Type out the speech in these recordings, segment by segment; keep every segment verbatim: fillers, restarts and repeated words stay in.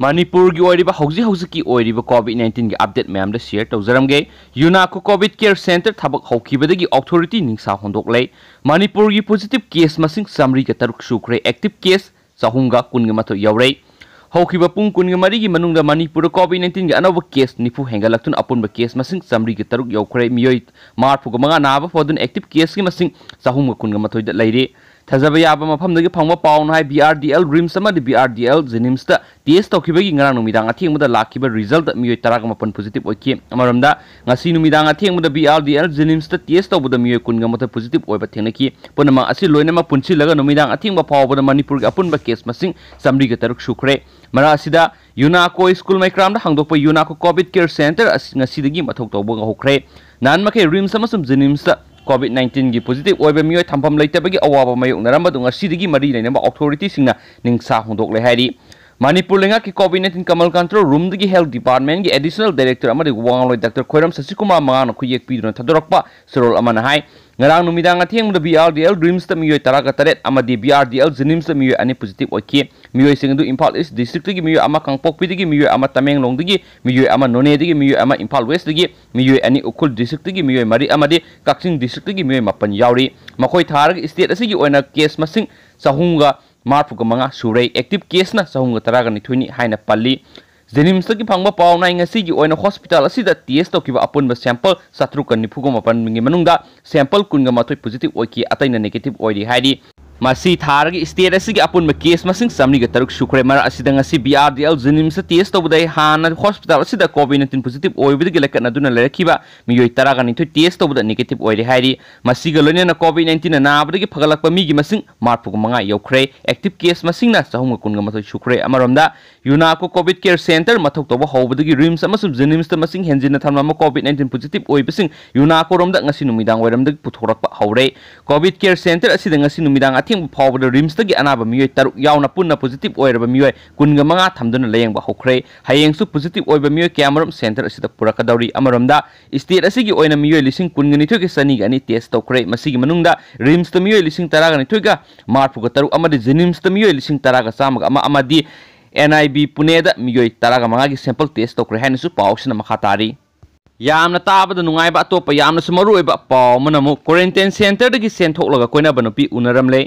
ꯃꯅꯤꯄꯨꯔꯒꯤ ꯑꯣꯏꯔꯤꯕ ꯍꯧꯖꯤꯛ ꯍꯧꯖꯤꯛꯀꯤ ꯑꯣꯏꯔꯤꯕ COVID nineteenꯒꯤ update ꯃꯌꯥꯝꯗ share ꯇꯧꯖꯔꯝꯒꯦ꯫ ꯌꯨꯅꯥꯀꯣ COVID Care Centre ꯊꯕꯛ ꯍꯧꯈꯤꯕꯗꯒꯤ authority ꯅꯤꯡꯁꯥ ꯍꯣꯟꯗꯣꯛꯂꯦ꯫ ꯃꯅꯤꯄꯨꯔꯒꯤ positive case ꯃꯁꯤꯡ ꯆꯥꯃꯔꯤꯒ ꯇꯔꯨꯛ ꯁꯨꯈ꯭ꯔꯦ, active case ꯆꯍꯨꯝꯒ ꯀꯨꯟꯒ ꯃꯥꯊꯣꯏ ꯌꯧꯔꯦ꯫ ꯍꯧꯈꯤꯕ ꯄꯨꯡ ꯀꯨꯟꯒ ꯃꯔꯤꯒꯤ ꯃꯅꯨꯡꯗ ꯃꯅꯤꯄꯨꯔꯗ COVID nineteenꯒꯤ ꯑꯅꯧꯕ case ꯅꯤꯐꯨ ꯍꯦꯟꯒꯠꯂꯛꯇꯨꯅ ꯑꯄꯨꯟꯕ case ꯃꯁꯤꯡ ꯆꯥꯃꯔꯤꯒ ꯇꯔꯨꯛ ꯌꯧꯈ꯭ꯔꯦ꯫ ꯃꯤꯑꯣꯏ ꯃꯔꯤꯐꯨꯒ ꯃꯉꯥ ꯅꯥꯕ ꯐꯗꯨꯅ active caseꯀꯤ ꯃꯁꯤꯡ ꯆꯍꯨꯝꯒ ꯀꯨꯟꯒ ꯃꯥꯊꯣꯏꯗ ꯂꯩꯔꯦ꯫ ꯊꯥꯖꯕ ꯌꯥꯕ ꯃꯐꯝꯗꯒꯤ ꯐꯪꯕ ꯄꯥꯎꯅ ꯍꯥꯏ, BRDL RIMS ꯑꯃꯗꯤ BRDL JNIMSꯇ test ꯇꯧꯈꯤꯕꯒꯤ ꯉꯔꯥꯡ ꯅꯨꯃꯤꯗꯥꯡ ꯑꯊꯦꯡꯕꯗ ꯂꯥꯛꯈꯤꯕ resultꯇ ꯃꯤꯑꯣꯏ ꯇꯔꯥꯒ ꯃꯥꯄꯟ positive ꯑꯣꯏꯈꯤ꯫ ꯑꯃꯔꯣꯝꯗ, ꯉꯁꯤ ꯅꯨꯃꯤꯗꯥꯡ ꯑꯊꯦꯡꯕꯗ BRDL JNIMSꯇ test ꯇꯧꯕꯗ ꯃꯤꯑꯣꯏ ꯀꯨꯟꯒ ꯃꯥꯊꯣꯏ positive ꯑꯣꯏꯕ ꯊꯦꯡꯅꯈꯤ꯫ ꯄꯨꯝꯅꯃꯛ ꯑꯁꯤ ꯂꯣꯏꯅꯃꯛ ꯄꯨꯟꯁꯤꯜꯂꯒ ꯅꯨꯃꯤꯗꯥꯡ ꯑꯊꯦꯡꯕ ꯐꯥꯎꯕꯗ ꯃꯅꯤꯄꯨꯔꯒꯤ ꯑꯄꯨꯟꯕ case ꯃꯁꯤꯡ ꯆꯥꯃꯔꯤꯒ ꯇꯔꯨꯛ ꯁꯨꯈ꯭ꯔꯦ꯫ ꯃꯔꯛ ꯑꯁꯤꯗ ꯌꯨꯅꯥꯀꯣ ꯁ꯭ꯀꯨꯜ ꯃꯩꯀ꯭ꯔꯥꯝꯗ ꯍꯥꯡꯗꯣꯛꯄ ꯌꯨꯅꯥꯀꯣ COVID Care Centre ꯑꯁꯤ ꯉꯁꯤꯗꯒꯤ ꯃꯊꯧ ꯇꯧꯕ ꯍꯧꯈ꯭ꯔꯦ꯫ ꯅꯍꯥꯟ ꯃꯈꯩ RIMS ꯑꯃꯁꯨꯡ JNIMSꯇ COVID nineteenꯒꯤ positive ꯑꯣꯏꯕ ꯃꯤꯑꯣꯏ ꯊꯝꯐꯝ ꯂꯩꯇꯕꯒꯤ ꯑꯋꯥꯕ ꯃꯥꯌꯣꯛꯅꯔꯝꯕꯗꯨ ꯉꯁꯤꯗꯒꯤ ꯃꯔꯤ ꯂꯩꯅꯕ authorityꯁꯤꯡꯅ ꯅꯤꯡꯁꯥ ꯍꯣꯟꯗꯣꯛꯂꯦ ꯍꯥꯏꯔꯤ꯫ ꯃꯅꯤꯄꯨꯔ ꯂꯩꯉꯥꯛꯀꯤ COVID nineteen ꯀꯃꯜ control roomꯗꯒꯤ health departmentꯀꯤ additional director ꯑꯃꯗꯤ ꯋꯥ ꯉꯥꯡꯂꯣꯏ ꯗꯥꯛꯇꯔ ꯈꯣꯏꯔꯝ ꯁꯁꯤꯀꯨꯃꯥꯔ ꯃꯉꯥꯡꯅ ꯈꯨꯌꯦꯛ ꯄꯤꯗꯨꯅ ꯊꯥꯗꯣꯔꯛꯄ ꯁꯨꯔꯣꯜ ꯑꯃꯅ ꯍꯥꯏ, ꯉꯔꯥꯡ ꯅꯨꯃꯤꯗꯥꯡ ꯑꯊꯦꯡꯕꯗ BRDL RIMSꯇ ꯃꯤꯑꯣꯏ ꯇꯔꯥꯒ ꯇꯔꯦꯠ ꯑꯃꯗꯤ BRDL JNIMSꯇ ꯃꯤꯑꯣꯏ ꯑꯅꯤ positive ꯑꯣꯏꯈꯤ꯫ ꯃꯤꯑꯣꯏꯁꯤꯡ ꯑꯗꯨ ꯏꯝꯐꯥꯜ East districtꯀꯤ ꯃꯤꯑꯣꯏ ꯑꯃ, ꯀꯥꯡꯄꯣꯛꯄꯤꯗꯒꯤ ꯃꯤꯑꯣꯏ ꯑꯃ, ꯇꯃꯦꯡꯂꯣꯡꯗꯒꯤ ꯃꯤꯑꯣꯏ ꯑꯃ, ꯅꯣꯅꯦꯗꯒꯤ ꯃꯤꯑꯣꯏ ꯑꯃ, ꯏꯝꯐꯥꯜ Westꯇꯒꯤ ꯃꯤꯑꯣꯏ ꯑꯅꯤ, ꯎꯈ꯭ꯔꯨꯜ districtꯀꯤ ꯃꯤꯑꯣꯏ ꯃꯔꯤ ꯑꯃꯗꯤ ꯀꯛꯆꯤꯡ districtꯀꯤ ꯃꯤꯑꯣꯏ ꯃꯥꯄꯟ ꯌꯥꯎꯔꯤ꯫ ꯃꯈꯣꯏ ꯊꯥꯔꯒ state ꯑꯁꯤꯒꯤ ꯑꯣꯏꯅ case ꯃꯁꯤꯡ ꯆꯍꯨꯝꯒ ꯃꯔꯤꯐꯨꯒ ꯃꯉꯥ ꯁꯨꯔꯦ꯫ Active caseꯅ ꯆꯍꯨꯝꯒ ꯇꯔꯥꯒ ꯅꯤꯊꯣꯏꯅꯤ ꯍꯥꯏꯅ ꯄꯜꯂꯤ꯫ JNIMSꯇꯒꯤ ꯐꯪꯕ ꯄꯥꯎꯅ ꯉꯁꯤꯒꯤ ꯑꯣꯏꯅ hospital ꯑꯁꯤꯗ test ꯇꯧꯈꯤꯕ ꯑꯄꯨꯟꯕ sample ꯆꯥꯇ꯭ꯔꯨꯛꯀ ꯅꯤꯐꯨꯒ ꯃꯥꯄꯟꯒꯤ ꯃꯅꯨꯡꯗ sample ꯀꯨꯟꯒ ꯃꯥꯊꯣꯏ positive ꯑꯣꯏꯈꯤ, ꯑꯇꯩꯅ negative ꯑꯣꯏꯔꯤ ꯍꯥꯏꯔꯤ꯫ ꯃꯁꯤ ꯊꯥꯔꯒ state ꯑꯁꯤꯒꯤ ꯑꯄꯨꯟꯕ case ꯃꯁꯤꯡ ꯆꯥꯃꯔꯤꯒ ꯇꯔꯨꯛ ꯁꯨꯈ꯭ꯔꯦ꯫ ꯃꯔꯛ ꯑꯁꯤꯗ ꯉꯁꯤ BRDL JNIMSꯇ test ꯇꯧꯕꯗ ꯍꯥꯟꯅ hospital ꯑꯁꯤꯗ COVID nineteen positive ꯑꯣꯏꯕꯗꯒꯤ ꯂꯥꯏꯀꯠꯅꯗꯨꯅ ꯂꯩꯔꯛꯈꯤꯕ ꯃꯤꯑꯣꯏ ꯇꯔꯥꯒ ꯅꯤꯊꯣꯏ test ꯇꯧꯕꯗ negative ꯑꯣꯏꯔꯦ ꯍꯥꯏꯔꯤ꯫ ꯃꯁꯤꯒ ꯂꯣꯏꯅꯅ COVID nineteenꯅ ꯅꯥꯕꯗꯒꯤ ꯐꯒꯠꯂꯛꯄ ꯃꯤꯒꯤ ꯃꯁꯤꯡ ꯃꯔꯤꯐꯨꯒ ꯃꯉꯥ ꯌꯧꯈ꯭ꯔꯦ꯫ Active case ꯃꯁꯤꯡꯅ ꯆꯍꯨꯝꯒ ꯀꯨꯟꯒ ꯃꯥꯊꯣꯏ ꯁꯨꯈ꯭ꯔꯦ꯫ ꯑꯃꯔꯣꯝꯗ, ꯌꯨꯅꯥꯀꯣ COVID Care Centre ꯃꯊꯧ ꯇꯧꯕ ꯍꯧꯕꯗꯒꯤ RIMS ꯑꯃꯁꯨꯡ JNIMSꯇ ꯃꯁꯤꯡ ꯍꯦꯟꯖꯤꯟꯅ ꯊꯝꯂꯝꯕ COVID nineteen positive ꯑꯣꯏꯕꯁꯤꯡ ꯌꯨꯅꯥꯀꯣꯔꯣꯝꯗ ꯉꯁꯤ ꯅꯨꯃꯤꯗꯥꯡ ꯋꯥꯏꯔꯝꯗꯒꯤ ꯄꯨꯊꯣꯔꯛꯄ ꯍꯧꯔꯦ꯫ COVID Care Centre ꯑꯁꯤꯗ ꯉꯁꯤ ꯅꯨꯃꯤꯗꯥꯡ ꯑꯊꯦꯡꯕ ꯐꯥꯎꯕꯗ RIMSꯇꯒꯤ ꯑꯅꯥꯕ ꯃꯤꯑꯣꯏ ꯇꯔꯨꯛ ꯌꯥꯎꯅ ꯄꯨꯟꯅ positive ꯑꯣꯏꯔꯕ ꯃꯤꯑꯣꯏ ꯀꯨꯟꯒ ꯃꯉꯥ ꯊꯝꯗꯨꯅ ꯂꯥꯌꯦꯡꯕ ꯍꯧꯈ꯭ꯔꯦ꯫ ꯍꯌꯦꯡꯁꯨ positive ꯑꯣꯏꯕ ꯃꯤꯑꯣꯏ ꯀꯌꯥꯃꯔꯨꯝ centre ꯑꯁꯤꯗ ꯄꯨꯔꯛꯀꯗꯧꯔꯤ꯫ ꯑꯃꯔꯣꯝꯗ, state ꯑꯁꯤꯒꯤ ꯑꯣꯏꯅ ꯃꯤꯑꯣꯏ ꯂꯤꯁꯤꯡ ꯀꯨꯟꯒ ꯅꯤꯊꯣꯏꯒ ꯆꯅꯤꯒ ꯑꯅꯤ test ꯇꯧꯈ꯭ꯔꯦ꯫ ꯃꯁꯤꯒꯤ ꯃꯅꯨꯡꯗ RIMSꯇ ꯃꯤꯑꯣꯏ ꯂꯤꯁꯤꯡ ꯇꯔꯥꯒ ꯅꯤꯊꯣꯏꯒ ꯃꯔꯤꯐꯨꯒ ꯇꯔꯨꯛ ꯑꯃꯗꯤ JNIMSꯇ ꯃꯤꯑꯣꯏ ꯂꯤꯁꯤꯡ ꯇꯔꯥꯒ ꯆꯥꯝꯃꯒ ꯑꯃ ꯑꯃꯗꯤ ꯑꯦꯟ ꯑꯥꯏ ꯕꯤ ꯄꯨꯅꯦꯗ ꯃꯤꯑꯣꯏ ꯇꯔꯥꯃꯉꯥꯒꯤ sample test ꯇꯧꯈ꯭ꯔꯦ ꯍꯥꯏꯅꯁꯨ ꯄꯥꯎꯁꯤꯅ ꯃꯈꯥ ꯇꯥꯔꯤ꯫ ꯌꯥꯝꯅ ꯇꯥꯕꯗ ꯅꯨꯡꯉꯥꯏꯕ ꯑꯇꯣꯞꯄ ꯌꯥꯝꯅꯁꯨ ꯃꯔꯨꯑꯣꯏꯕ ꯄꯥꯎ ꯑꯃꯅ ꯑꯃꯨꯛ quarantine centreꯗꯒꯤ ꯆꯦꯟꯊꯣꯛꯂꯒ ꯀꯣꯏꯅꯕ ꯅꯨꯄꯤ ꯎꯅꯔꯝꯂꯦ꯫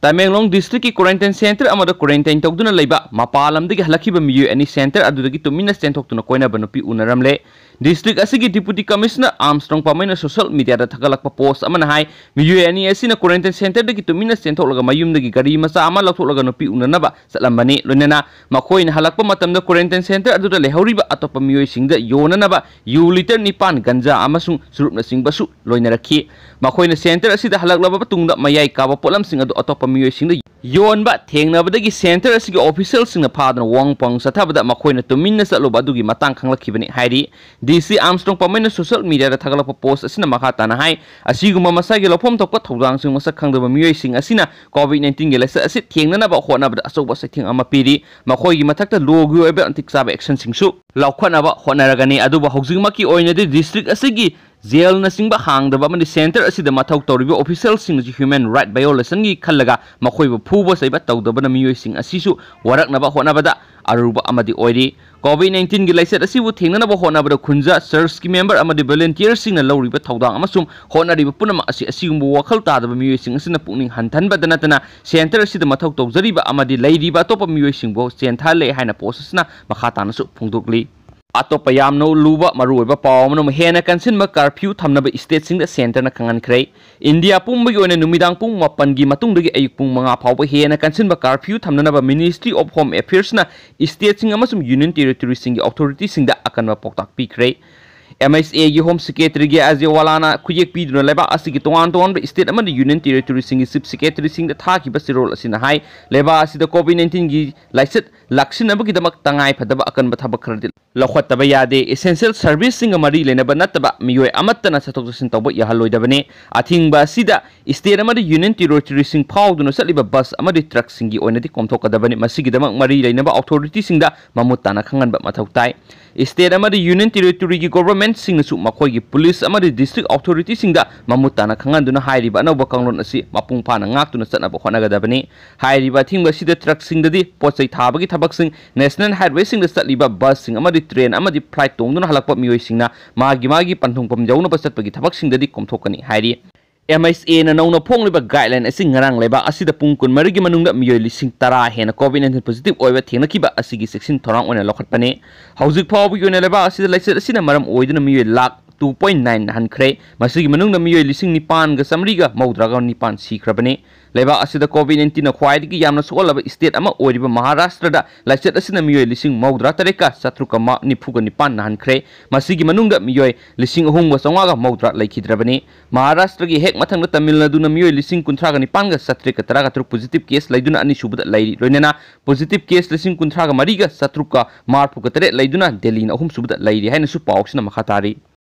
ꯇꯃꯦꯡꯂꯣꯡ districtꯀꯤ quarantine centre ꯑꯃꯗ quarantine ꯇꯧꯗꯨꯅ ꯂꯩꯕ ꯃꯄꯥꯟ ꯂꯝꯗꯒꯤ ꯍꯜꯂꯛꯈꯤꯕ ꯃꯤꯑꯣꯏ ꯑꯅꯤ centre ꯑꯗꯨꯗꯒꯤ ꯇꯨꯃꯤꯟꯅ ꯆꯦꯟꯊꯣꯛꯇꯨꯅ ꯀꯣꯏꯅꯕ ꯅꯨꯄꯤ ꯎꯅꯔꯝꯂꯦ꯫ District ꯑꯁꯤꯒꯤ Deputy Commissioner Armstrong ꯄꯥꯃꯩꯅ social mediaꯗ ꯊꯥꯒꯠꯂꯛꯄ post ꯑꯃꯅ ꯍꯥꯏ, ꯃꯤꯑꯣꯏ ꯑꯅꯤ ꯑꯁꯤꯅ quarantine centreꯗꯒꯤ ꯇꯨꯃꯤꯟꯅ ꯆꯦꯟꯊꯣꯛꯂꯒ ꯃꯌꯨꯝꯗꯒꯤ ꯒꯥꯔꯤ ꯃꯆꯥ ꯑꯃ ꯂꯧꯊꯣꯛꯂꯒ ꯅꯨꯄꯤ ꯎꯅꯅꯕ ꯆꯠꯂꯝꯕꯅꯤ꯫ ꯂꯣꯏꯅꯅ ꯃꯈꯣꯏꯅ ꯍꯜꯂꯛꯄ ꯃꯇꯝꯗ quarantine centre ꯑꯗꯨꯗ ꯂꯩꯍꯧꯔꯤꯕ ꯑꯇꯣꯞꯄ ꯃꯤꯑꯣꯏꯁꯤꯡꯗ ꯌꯣꯟꯅꯅꯕ ꯌꯨ litre ꯅꯤꯄꯥꯟ, ꯒꯟꯖꯥ ꯑꯃꯁꯨꯡ ꯆꯨꯔꯨꯞꯅꯆꯤꯡꯕꯁꯨ ꯂꯣꯏꯅꯔꯛꯈꯤ꯫ ꯃꯈꯣꯏꯅ centre ꯑꯁꯤꯗ ꯍꯜꯂꯛꯂꯕ ꯃꯇꯨꯡꯗ ꯃꯌꯥꯏ ꯀꯥꯕ ꯄꯣꯠꯂꯝꯁꯤꯡ ꯑꯗꯨ ꯑꯇꯣꯞꯄ ꯃꯤꯑꯣꯏꯁꯤꯡꯗ ꯌꯣꯟꯕ ꯊꯦꯡꯅꯕꯗꯒꯤ centre ꯑꯁꯤꯒꯤ officialꯁꯤꯡꯅ ꯐꯥꯗꯨꯅ ꯋꯥꯡꯄꯥꯡ ꯆꯠꯊꯕꯗ ꯃꯈꯣꯏꯅ ꯇꯨꯃꯤꯟꯅ ꯆꯠꯂꯨꯕ ꯑꯗꯨꯒꯤ ꯃꯇꯥꯡ ꯈꯪꯂꯛꯈꯤꯕꯅꯤ ꯍꯥꯏꯔꯤ꯫ D C Armstrong ꯄꯥꯃꯩꯅ social mediaꯗ ꯊꯥꯒꯠꯂꯛꯄ post ꯑꯁꯤꯅ ꯃꯈꯥ ꯇꯥꯅ ꯍꯥꯏ, ꯑꯁꯤꯒꯨꯝꯕ ꯃꯁꯥꯒꯤ ꯂꯧꯐꯝ ꯊꯣꯛꯄ ꯊꯧꯗꯥꯡꯁꯤꯡ ꯃꯁꯛ ꯈꯪꯗꯕ ꯃꯤꯑꯣꯏꯁꯤꯡ ꯑꯁꯤꯅ COVID nineteenꯒꯤ ꯂꯥꯏꯆꯠ ꯑꯁꯤ ꯊꯦꯡꯅꯅꯕ ꯍꯣꯠꯅꯕꯗ ꯑꯆꯧꯕ ꯆꯩꯊꯦꯡ ꯑꯃ ꯄꯤꯔꯤ꯫ ꯃꯈꯣꯏꯒꯤ ꯃꯊꯛꯇ lawꯒꯤ ꯑꯣꯏꯕ ꯃꯇꯤꯛ ꯆꯥꯕ actionꯁꯤꯡꯁꯨ ꯂꯧꯈꯠꯅꯕ ꯍꯣꯠꯅꯔꯒꯅꯤ꯫ ꯑꯗꯨꯕꯨ ꯍꯧꯖꯤꯛꯃꯛꯀꯤ ꯑꯣꯏꯅꯗꯤ district ꯑꯁꯤꯒꯤ jailꯅꯆꯤꯡꯕ ꯍꯥꯡꯗꯕ ꯑꯃꯗꯤ centre ꯑꯁꯤꯗ ꯃꯊꯧ ꯇꯧꯔꯤꯕ officialꯁꯤꯡꯅꯁꯨ human right violationꯒꯤ ꯈꯜꯂꯒ ꯃꯈꯣꯏꯕꯨ ꯐꯨꯕ ꯆꯩꯕ ꯇꯧꯗꯕꯅ ꯃꯤꯑꯣꯏꯁꯤꯡ ꯑꯁꯤꯁꯨ ꯋꯥꯔꯛꯅꯕ ꯍꯣꯠꯅꯕꯗ ꯑꯔꯨꯕ ꯑꯃꯗꯤ ꯑꯣꯏꯔꯤ꯫ COVID nineteenꯒꯤ ꯂꯥꯏꯆꯠ ꯑꯁꯤꯕꯨ ꯊꯦꯡꯅꯅꯕ ꯍꯣꯠꯅꯕꯗ ꯈꯨꯟꯖꯥ, churchꯀꯤ member ꯑꯃꯗꯤ volunteerꯁꯤꯡꯅ ꯂꯧꯔꯤꯕ ꯊꯧꯗꯥꯡ ꯑꯃꯁꯨꯡ ꯍꯣꯠꯅꯔꯤꯕ ꯄꯨꯝꯅꯃꯛ ꯑꯁꯤ ꯑꯁꯤꯒꯨꯝꯕ ꯋꯥꯈꯜ ꯇꯥꯗꯕ ꯃꯤꯑꯣꯏꯁꯤꯡ ꯑꯁꯤꯅ ꯄꯨꯛꯅꯤꯡ ꯍꯟꯊꯍꯟꯕꯗ ꯅꯠꯇꯅ centre ꯑꯁꯤꯗ ꯃꯊꯧ ꯇꯧꯖꯔꯤꯕ ꯑꯃꯗꯤ ꯂꯩꯔꯤꯕ ꯑꯇꯣꯞꯄ ꯃꯤꯑꯣꯏꯁꯤꯡꯕꯨ ꯆꯦꯟꯊꯍꯜꯂꯦ ꯍꯥꯏꯅ post ꯑꯁꯤꯅ ꯃꯈꯥ ꯇꯥꯅꯁꯨ ꯐꯣꯡꯗꯣꯛꯂꯤ꯫ ꯑꯇꯣꯞꯄ ꯌꯥꯝꯅ ꯂꯨꯕ ꯃꯔꯨꯑꯣꯏꯕ ꯄꯥꯎ ꯑꯃꯅ ꯑꯃꯨꯛ ꯍꯦꯟꯅ ꯀꯟꯁꯤꯟꯕ curfew ꯊꯝꯅꯕ stateꯁꯤꯡꯗ centreꯅ ꯈꯪꯍꯟꯈ꯭ꯔꯦ꯫ ꯏꯟꯗꯤꯌꯥ ꯄꯨꯝꯕꯒꯤ ꯑꯣꯏꯅ ꯅꯨꯃꯤꯗꯥꯡ ꯄꯨꯡ ꯃꯥꯄꯟꯒꯤ ꯃꯇꯨꯡꯗꯒꯤ ꯑꯌꯨꯛ ꯄꯨꯡ ꯃꯉꯥ ꯐꯥꯎꯕ ꯍꯦꯟꯅ ꯀꯟꯁꯤꯟꯕ curfew ꯊꯝꯅꯅꯕ Ministry of Home Affairsꯅ stateꯁꯤꯡ ꯑꯃꯁꯨꯡ union territoryꯁꯤꯡꯒꯤ authorityꯁꯤꯡꯗ ꯑꯀꯟꯕ ꯄꯥꯎꯇꯥꯛ ꯄꯤꯈ꯭ꯔꯦ꯫ M H Aꯒꯤ Home Secretaryꯒꯤ ꯑꯖꯦ ꯋꯥꯂꯥꯅ ꯈꯨꯌꯦꯛ ꯄꯤꯗꯨꯅ ꯂꯩꯕꯥꯛ ꯑꯁꯤꯒꯤ ꯇꯣꯉꯥꯟ ꯇꯣꯉꯥꯟꯕ state ꯑꯃꯗꯤ union territoryꯁꯤꯡꯒꯤ chief secretaryꯁꯤꯡꯗ ꯊꯥꯈꯤꯕ ꯆꯦꯔꯣꯜ ꯑꯁꯤꯅ ꯍꯥꯏ, ꯂꯩꯕꯥꯛ ꯑꯁꯤꯗ COVID nineteenꯒꯤ ꯂꯥꯏꯆꯠ ꯂꯥꯛꯁꯤꯟꯅꯕꯒꯤꯗꯃꯛ ꯇꯉꯥꯏ ꯐꯗꯕ ꯑꯀꯟꯕ ꯊꯕꯛ ꯈꯔꯗꯤ ꯂꯧꯈꯠꯇꯕ ꯌꯥꯗꯦ꯫ Essential serviceꯁꯤꯡꯒ ꯃꯔꯤ ꯂꯩꯅꯕ ꯅꯠꯇꯕ ꯃꯤꯑꯣꯏ ꯑꯃꯠꯇꯅ ꯆꯠꯊꯣꯛ ꯆꯠꯁꯤꯟ ꯇꯧꯕ ꯌꯥꯍꯜꯂꯣꯏꯗꯕꯅꯤ꯫ ꯑꯊꯤꯡꯕ ꯑꯁꯤꯗ state ꯑꯃꯗꯤ union territoryꯁꯤꯡ ꯐꯥꯎꯗꯨꯅ ꯆꯠꯂꯤꯕ bus ꯑꯃꯗꯤ truckꯁꯤꯡꯒꯤ ꯑꯣꯏꯅꯗꯤ ꯀꯣꯝꯊꯣꯛꯀꯗꯕꯅꯤ꯫ ꯃꯁꯤꯒꯤꯗꯃꯛ ꯃꯔꯤ ꯂꯩꯅꯕ authorityꯁꯤꯡꯗ ꯃꯃꯨꯠ ꯇꯥꯅ ꯈꯪꯍꯟꯕ ꯃꯊꯧ ꯇꯥꯏ꯫ State ꯑꯃꯗꯤ union territoryꯒꯤ government ꯁꯤꯡꯅꯁꯨ ꯃꯈꯣꯏꯒꯤ ꯄꯨꯂꯤꯁ ꯑꯃꯗꯤ ꯗꯤꯁꯇ꯭ꯔꯤꯛ ꯑꯣꯊꯣꯔꯤꯇꯤꯁꯤꯡꯗ ꯃꯃꯨꯠ ꯇꯥꯅ ꯈꯪꯍꯟꯗꯨꯅ ꯍꯥꯏꯔꯤꯕ ꯑꯅꯧꯕ ꯀꯥꯡꯂꯣꯟ ꯑꯁꯤ ꯃꯄꯨꯡ ꯐꯥꯅ ꯉꯥꯛꯇꯨꯅ ꯆꯠꯅꯕ ꯍꯣꯠꯅꯒꯗꯕꯅꯤ꯫ ꯍꯥꯏꯔꯤꯕ ꯑꯊꯤꯡꯕ ꯑꯁꯤꯗ ꯇ꯭ꯔꯛꯁꯤꯡꯗꯗꯤ ꯄꯣꯠ ꯆꯩ ꯊꯥꯕꯒꯤ ꯊꯕꯛꯁꯤꯡ, ꯅꯦꯁꯅꯦꯜ ꯍꯥꯏꯋꯦꯁꯤꯡꯗ ꯆꯠꯂꯤꯕ ꯕꯁꯁꯤꯡ ꯑꯃꯗꯤ ꯇ꯭ꯔꯦꯟ ꯑꯃꯗꯤ ꯐ꯭ꯂꯥꯏꯠ ꯇꯣꯡꯗꯨꯅ ꯍꯜꯂꯛꯄ ꯃꯤꯑꯣꯏꯁꯤꯡꯅ ꯃꯥꯒꯤ ꯃꯥꯒꯤ ꯄꯟꯊꯨꯡꯐꯝ ꯌꯧꯅꯕ ꯆꯠꯄꯒꯤ ꯊꯕꯛꯁꯤꯡꯗꯗꯤ ꯀꯣꯝꯊꯣꯛꯀꯅꯤ ꯍꯥꯏꯔꯤ꯫ ꯑꯦꯝ ꯑꯩꯆ ꯑꯦꯅ ꯅꯧꯅ ꯐꯣꯡꯂꯤꯕ ꯒꯥꯏꯗꯂꯥꯏꯟ ꯑꯁꯤ ꯉꯔꯥꯡ ꯂꯩꯕꯥꯛ ꯑꯁꯤꯗ ꯄꯨꯡ ꯀꯨꯟꯃꯔꯤꯒꯤ ꯃꯅꯨꯡꯗ ꯃꯤꯑꯣꯏ ꯂꯤꯁꯤꯡ ꯇꯔꯥ ꯍꯦꯟꯅ ꯀꯣꯚꯤꯗ ꯅꯥꯏꯟꯇꯤꯟ ꯄꯣꯖꯤꯇꯤꯚ ꯑꯣꯏꯕ ꯊꯦꯡꯅꯈꯤꯕ ꯑꯁꯤꯒꯤ ꯆꯦꯛꯁꯤꯟ ꯊꯧꯔꯥꯡ ꯑꯣꯏꯅ ꯂꯧꯈꯠꯄꯅꯤ꯫ ꯍꯧꯖꯤꯛ ꯐꯥꯎꯕꯒꯤ ꯑꯣꯏꯅ ꯂꯩꯕꯥꯛ ꯑꯁꯤꯗ ꯂꯥꯏꯆꯠ ꯑꯁꯤꯅ ꯃꯔꯝ ꯑꯣꯏꯗꯨꯅ ꯃꯤꯑꯣꯏ ꯂꯥꯈ ꯇꯨ ꯄꯣꯏꯟ ꯅꯥꯏꯟ ꯅꯥꯍꯟꯈ꯭ꯔꯦ꯫ ꯃꯁꯤꯒꯤ ꯃꯅꯨꯡꯗ ꯃꯤꯑꯣꯏ ꯂꯤꯁꯤꯡ ꯅꯤꯄꯥꯟꯒ ꯆꯥꯃꯔꯤꯒ ꯃꯧꯗ꯭ꯔꯥꯒ ꯅꯤꯄꯥꯟ ꯁꯤꯈ꯭ꯔꯕꯅꯤ꯫ ꯂꯩꯕꯥꯛ ꯑꯁꯤꯗ ꯀꯣꯚꯤꯗ ꯅꯥꯏꯟꯇꯤꯟꯅ ꯈ꯭ꯋꯥꯏꯗꯒꯤ ꯌꯥꯝꯅ ꯁꯣꯛꯍꯜꯂꯕ ꯁ꯭ꯇꯦꯠ ꯑꯃ ꯑꯣꯏꯔꯤꯕ ꯃꯍꯥꯔꯥꯁꯇ꯭ꯔꯗ ꯂꯥꯏꯆꯠ ꯑꯁꯤꯅ ꯃꯤꯑꯣꯏ ꯂꯤꯁꯤꯡ ꯃꯧꯗ꯭ꯔꯥ ꯇꯔꯦꯠꯀ ꯆꯥꯇ꯭ꯔꯨꯛꯀ ꯃ-, ꯅꯤꯐꯨꯒ ꯅꯤꯄꯥꯟ ꯅꯥꯍꯟꯈ꯭ꯔꯦ꯫ ꯃꯁꯤꯒꯤ ꯃꯅꯨꯡꯗ ꯃꯤꯑꯣꯏ ꯂꯤꯁꯤꯡ ꯑꯍꯨꯝꯒ ꯆꯥꯝꯃꯉꯥꯒ ꯃꯧꯗ꯭ꯔꯥ ꯂꯩꯈꯤꯗ꯭ꯔꯕꯅꯤ꯫ ꯃꯍꯥꯔꯥꯁꯇ꯭ꯔꯒꯤ ꯍꯦꯛ ꯃꯊꯪꯗ ꯇꯥꯃꯤꯜ ꯅꯥꯗꯨꯅ ꯃꯤꯑꯣꯏ ꯂꯤꯁꯤꯡ ꯀꯨꯟꯊ꯭ꯔꯥꯒ ꯅꯤꯄꯥꯟꯒ ꯆꯥꯇ꯭ꯔꯦꯠꯀ ꯇꯔꯥꯒ ꯇꯔꯨꯛ ꯄꯣꯖꯤꯇꯤꯚ ꯀꯦꯁ ꯂꯩꯗꯨꯅ ꯑꯅꯤꯁꯨꯕꯗ ꯂꯩꯔꯤ꯫ ꯂꯣꯏꯅꯅ ꯄꯣꯖꯤꯇꯤꯚ ꯀꯦꯁ ꯂꯤꯁꯤꯡ ꯀꯨꯟꯊ꯭ꯔꯥꯒ ꯃꯔꯤꯒ ꯆꯥꯇ꯭ꯔꯨꯛꯀ ꯃꯔꯤꯐꯨꯒ ꯇꯔꯦꯠ ꯂꯩꯗꯨꯅ ꯗꯦꯜꯂꯤꯅ ꯑꯍꯨꯝꯁꯨꯕꯗ ꯂꯩꯔꯤ ꯍꯥꯏꯅꯁꯨ ꯄꯥꯎꯁꯤꯅ ꯃꯈꯥ ꯇꯥꯔꯤ꯫